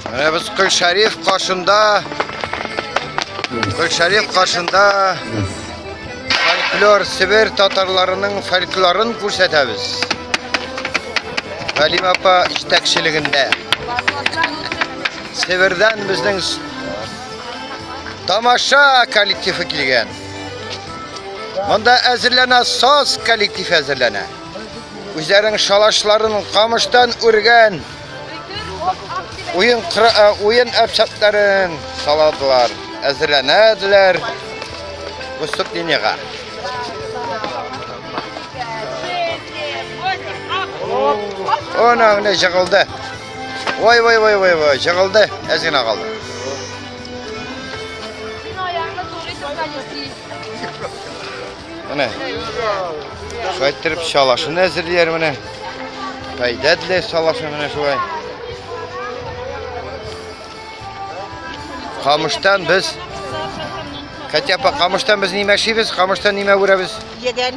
Менә без Кол Шәриф каршында Кол Шәриф каршында фольклор Себер татарларының фольклорын күрсәтәбез. Галим апа җитәкчелегендә. Себердән безнең тамаша коллективы килгән. Монда әзерләнә саз коллективы әзерләнә. Үзләренең шалашларын камыштан үргән уен уен әпсәтләрен саладылар, әзерләнәделәр выступлениега. Она менә жыгылды. Ой, ой, ой, ой, ой, жыгылды. Әз генә калды. Менә. Шулай иттереп шалашын әзерлиләр менә. Пәйдәдле шалашы менә шулай. Камыштан без Катя апа, камыштан без нимә эшлибез? Камыштан нимә үрәбез? Егән.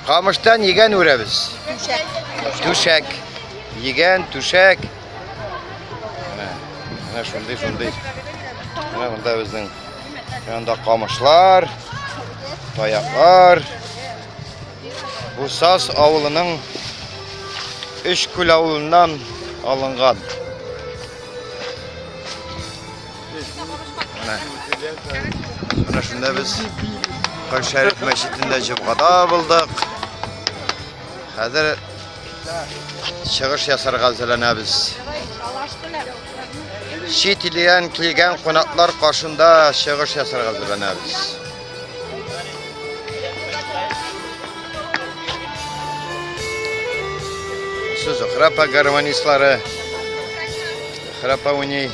Камыштан егән үрәбез. Түшәк. Түшәк. Егән, түшәк. Менә, менә шундый, шундый. Менә монда безнең янында камышлар, таяклар. Бу Саз авылының Өч күл авылыннан алынган. Менә. Менә шунда без Кол мәчетендә җомгада булдык. Хәзер чыгыш ясарга әзерләнәбез. Чит илдән килгән кунаклар каршында чыгыш ясарга әзерләнәбез. Сүз Зөхрә апа гармонистлары. Зөхрә апа уйный.